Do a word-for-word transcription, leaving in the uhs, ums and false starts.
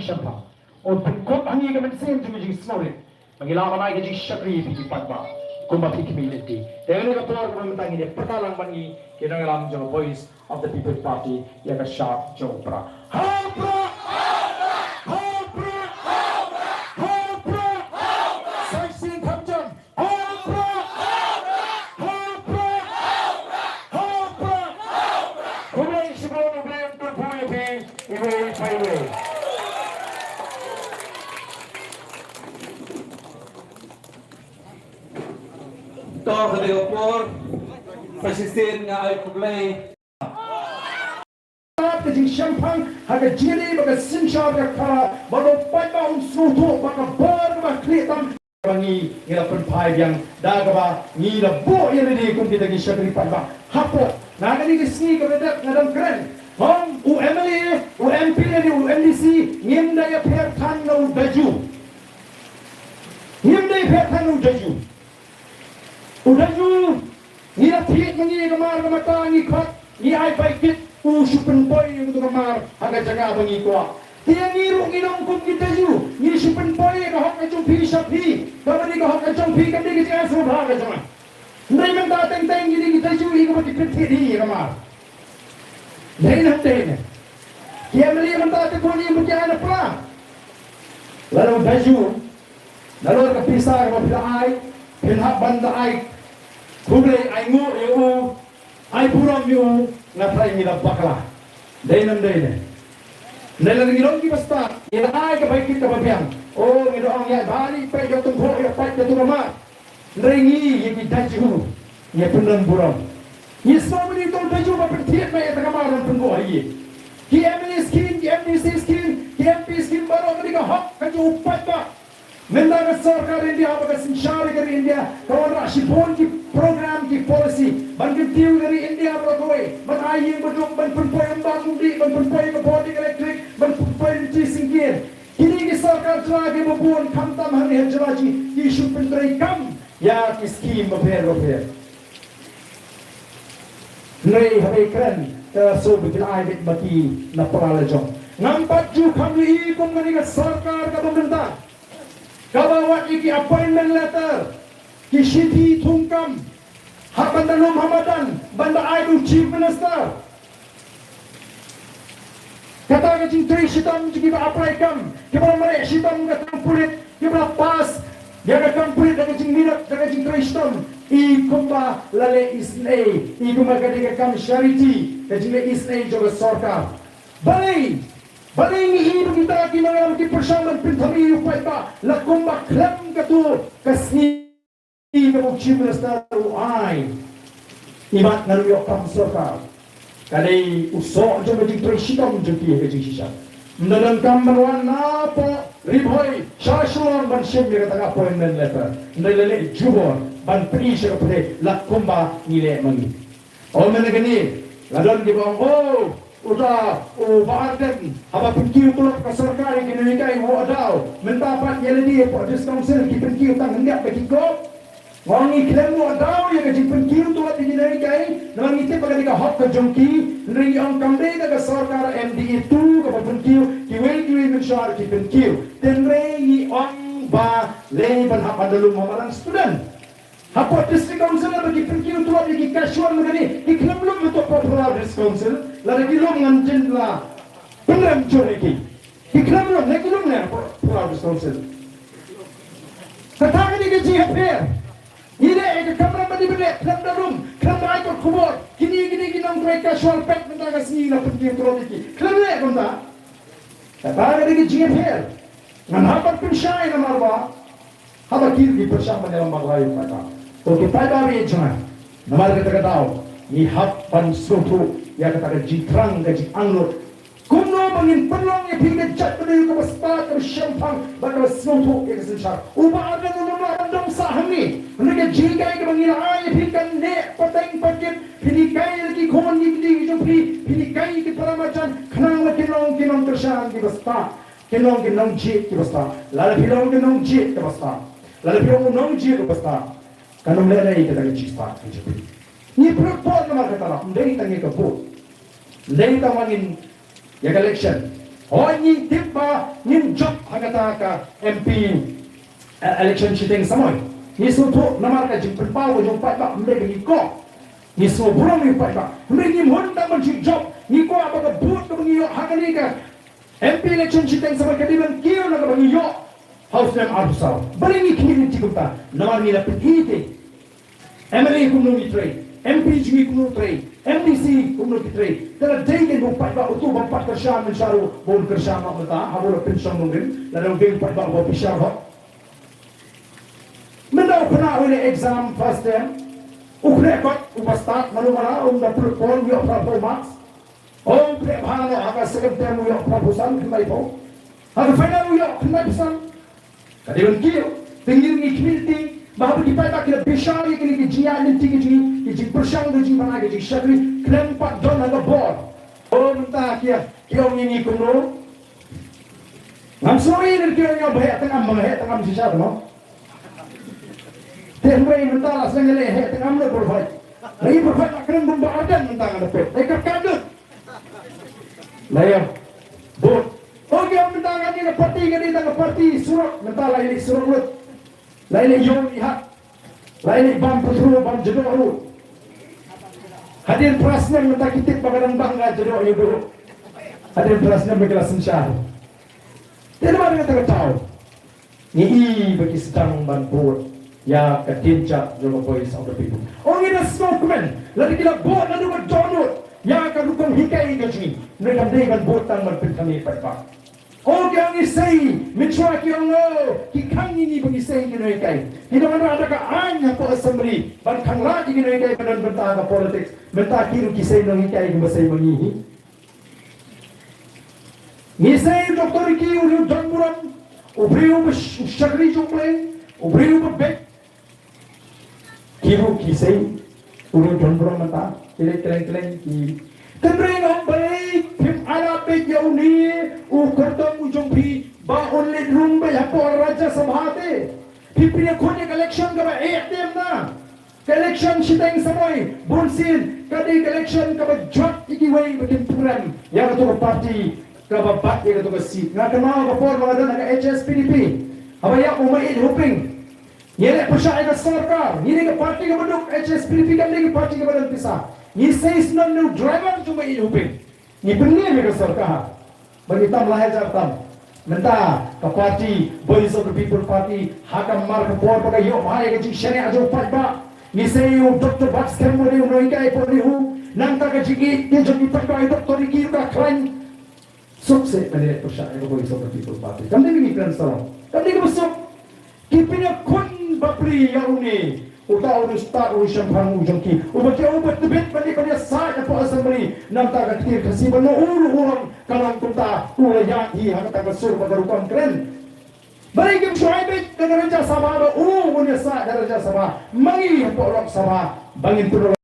shemphang. Un pynkup ha ngi ka mynsiem jong ka jingsngewrit ba ngi lah ban ai ka jingshakri ïa phi ki paidbah kumba phi khmih lynti. Te ha kane ka por kaba mynta ngin ïa pyrta lang bad ngi ki nongïalam jong Voice of the People Party ïa ka shap jong u Prah. Ha u Prah! Ha u Prah! Ha u Prah! Sa shisien kham jam. Ha u Prah! Ha u Prah! Ha u Prah! Khublei shibun, U Blei un kyrkhu ïa phi iwei pa iwei. To, ha kane ka por, sa shisien nga ai khublei. Ka jingshemphang ha ka jingïadei bad ka synshar ka khara, bad u paidbah un sngewthuh ba ka bor kaba khlieh tam ba ngi, ngi la pynphai biang da kaba ngi la buh ïalade kum kita ki shakri paidbah. Hapoh na kane ka sngi kaba dep nga dang kren, hooid, u M L A, u M P lane u M D C ngim da ïapher than na u Daju. Ngim da ïapher than na u Daju. U Daju, ngi la thied ma ngi ka mar ka mata, ngi khot, ngi ai bai kit, u shu pynpoi ïa uto ka mar ha ka jaka ba ngi kwah. Te ïa ngi ruh ngi long kum ki Daju, ngi shu pynpoi ïa ka hok ka jong phi sha phi. Kaba dei ka hok ka jong phi, kam dei ka jingai sngewbha ka jong nga. Hynrei mynta teng teng ngi dei ki Daju hi kaba ki pynthied hi ïa ka mar. Dei na dei ne. Ki M L A mynta te bun ïa ki ana pla. Lada u Daju, nalor ka pisa kaba phi la ai, phin hap ban da ai khublei, ai nguh ïa u, ai burom ïa u, nga trai ngi la bakla. Dei nam dei ne. Nalor ngi long kiba stad, ngi la ai ka bai kit kaba biang. O, ngi la ong ïa bali peit ïa u tungphoh ïa peit ïa u tungmar. Hynrei ngi ïa ki Daju ngi pynlong burom. Ngi sngewbha ïa uto u Daju ba pynthied ma ïa ka mar ban pynbor ïa ki M L A scheme, ki M D C scheme, ki M P scheme baroh ka dei ka hok ka jong u paidbah. Mynta ka sorkar India bad ka synshar ka ri India ka wanrah shibun ki program ki policy ban kyntiew ka ri India baroh kawei, ban ai ïing baduk, ban pynpoi umbam umdih, ban pynpoi ka bor ding elektrik, ban pynpoi lynti syngkien. Kine ki sorkar jylla kiba bun khamtam hangne ha jylla jong ngi ki shu pyntrei kam ïa ki skim bapher bapher. Hynrei haba kren ka shu ba ki la ai beit ma ki na pla la jong. Ngam pat ju kham ïohi kum kane ka sorkar kaba mynta, kaba wad ïa ki appointment letter, ki shithi thungkam, hap ban da lum ha madan ban da ai da u Chief Minister. Kata ka jingtrei shitom jong kiba apply kam, kiba la mareh shitom ka kam pulit, kiba la pass ïa ka kam pulit da ka jingminot, da ka jingtrei shitom, i kumba la leh isynei, i kumba ka dei ka kam charity ka jingleh isynei jong ka sorkar. Balei, balei ngi i ba kita ki nongïalam ki pyrshang ban pynthame ïa u paidbah la kumba khlem kato ka sngi kaba u Chief Minister u ai. Imat ngan ïoh kam sorkar. Ka dei u soh jong ka jingtrei shitom jong ki ha ka jingshisha. Ym da donkam ban wan napoh Ri Bhoi sha Shillong ban shim ïa kata ka appointment letter. Ym da la leh jubor ban pyni sha ka pyrthei la kumba ngi leh ma ngi. Ym mynne kane la don kiba ong, oh, uta u Bah Ardent haba pynkiew tulop ka sorkar ïa ki nonghikai u wad daw. Mynta pat ïa lade hapoh District Council ki pynkiew tang hynñiewphew ki kop. Nga ong ngi khlem wad daw ïa ka jingpynkiew tulop ïa ki nonghikai, namar ngi tip ba ka dei ka hok ka jong ki. Hynrei ngi ong kam dei ka sorkar M D A two kaba pynkiew, kiwei kiwei mynshuwa ki pynkiew. Hynrei ngi ong balei ban hap ban da lum ha madan student. Hapoh District Council ba ki pynkiew tulop ïa ki casual ma kane, ki khlem lum hapoh Phulang District Council, lada ki lum ngan jin la pynrem jur ïa ki. Ki khlem lum, ne ki lum ne hapoh Phulang District Council. Kata ka dei ka jingïapher. Ngi leh ïa ka kamram ba dei ba leh, khlem da lum, khlem da ai kot khubor. Kine, kine ki nongtrei casual peit mynta ka sngi la pynkiew tulop ïa ki. Khlem leh kumta. Kata ka dei ka jingïapher. Ngan hap ban pynshai namar ba haba ki ri ki pyrshang ban ïalam bakla ïa u paidbah. Ko ki paidbah ba ïeit jong nga, namar kata ka daw ngi hap ban sngewthuh ïa kata ka jingthrang ka jingangnud. Kumno ba ngin pynlong ïa phi ka jaitbynriew kaba stad, kaba shemphang bad kaba sngewthuh ïa ka synshar. U Bah Ardent un ym lah ban dom sah hangne. Hynrei ka jinghikai kaba ngi la ai ïa phi kan neh pateng pakit. Phin hikai ïa ki khun ki kti ki jong phi, phin hikai ïa ki para marjan khnang ba kin long ki nongkyrshan kiba stad. Kin long ki nongjied kiba stad. Lada phi long ki nongjied kiba stad, lada phi long u nongjied uba stad, kan ym lehnoh ïa kata ka jingstad ka jong phi. Ngi pynlut vote namar kata, ym dei tang ïa ka vote, ym dei tang ba ngin ïa ka election. Hooid, ngi tip ba ngin jop ha kata ka M P, eh, election shiteng samoi. Ngi sngewthuh namar ka jingpynpaw ka jong u paidbah, ym dei ba ngi koh. Ngi sngewburom ïa u paidbah. Hynrei ngim hun tang ban shu jop. Ngi kwah ba ka vote kaba ngi ïoh ha kane ka M P election shiteng samoi ka dei ban kiew na kaba ngi ïoh ha u snem arphew saw. Balei ngi khmih lynti kumta? Namar ngi la pyni te. M L A kumno ki trei, M P jong ngi kumno trei, M D C kumno ki trei. Te lada dei kein ba u paidbah uto ba pat kyrshan mynshuwa ruh ba un kyrshan noh mynta, haba u la pynshong nongrim, lada u dei u paidbah uba bishar hok. Mynta u khynnah uba leh exam first term, u khynnah kot uba stad malu mara, um da pynlut pon, ïoh phraphew marks. Oh, u khynnah bha noh ha ka second term u ïoh phraphew san, khyndai phew. Ha ka final u ïoh khyndai phew san. Ka dei ban kiew, te ngi ruh ngi khmih lynti ba haba ki paidbah ki la bishar ïa kine ki jingïaid lynti ki jing, ki jingpyrshang, ki jingbna, ki jingshakri, khlem pat don ha ka bor. Oh, mynta ki ïa, ki ong ïa ngi kumno? Ngam sngewthuh ïa ki ong ïa ba heh tang am, ba heh tang am shisha te mo. Te hynrei mynta la sdang ïa leh heh tang am leh pyrthei. Lei pyrthei la kren bym ba arden mynta nga da peit. Lei ka ka dut. Lei ïa. Bud. Okay, mynta nga dei ka parti, nga dei tang ka parti surok, mynta la ïa leit surok lut. La ïa leit ïong ïa hat. La ïa leit bam patrol, bam jadoh ruh. Hadien phra snem mynta ki tip ba ka dang bang ka jadoh ïa u. Hadien phra snem ba ki la synshar. Te namar kata ka daw. Ngi i ba ki sdang ban bud ïa ka dienjat jong ka Voice of the People. Ong ngi da sngewkmen, lada ki la bud naduh ka dohnud ïa ka rukom hikai ka jong ngi, ngi kam dei ban bud tang ban pynthame paidbah. Ong ki ong ngi sei, mynshuwa ki ong o, ki khang ïa ngi ba ngi sei ki nonghikai. Ki dang wanrah da ka aiñ hapoh assembly ban khanglad ïa ki nonghikai ba don bynta ha ka politics. Mynta ki ruh ki sei nonghikai kiba sei ma ngi hi. Ngi sei u Doctor Ricky u dei u donburom, u briew uba sh-, u shakri jong U Blei, u briew uba beit. Ki ruh ki sei u dei u donburom mynta, ki leit kylleng kylleng ki. Hynrei nga ong balei phim ailad beit ïa une u kyrtong u jong phi ba un leit rung beit hapoh Rajya Sabha te. Phi, phi ïakhun ïa ka election kaba eh te mynta. Ka election shiteng samoi, bunsien ka dei ka election kaba jot ïa kiwei ba kin pynrem ïa kato ka party kaba bat ïa kato ka seat. Nga kynmaw ka por ba nga don ha ka H S P D P, haba ïap u Maieit Hoping, ngi leh pyrshah ïa ka sorkar. Ngi dei ka party kaba duk, H S P D P kam dei ka party kaba don pisa. Ngi sei snem ne u driver jong u Maieit Hoping. Ngi pynliem ïa ka sorkar ba ngi tam lai hajar tam. Mynta ka party Voice of the People Party, ha ka mar ka por ba ka ïoh bha ïa ka jingshaniah jong u paidbah, ngi sei u Doctor Batskhem u dei u nonghikai hapoh NEHU. Nangta ka jingïeit jong ki paidbah ïa u Doctor Ricky ka khlaiñ. Suk seh ban leh pyrshah ïa ka Voice of the People Party. Kam dei ba ngi kren sarong, kam dei kaba suk. Ki pynïakhun bapli ïa une, uta u riewstad u riewshemphang u jong ki, uba ki, uba tbit ban ïa, ban ïasaid hapoh assembly na bynta ka ktien Khasi, ba ma u ruh u ong ka long kumta, u la ïaid hi ha kata ka sur bad ka rukom kren. Balei kim shu ai beit da ka Rajya Sabha ba u un ïasaid da ka Rajya Sabha, ma ngi hapoh Lok Sabha ba ngin pynlong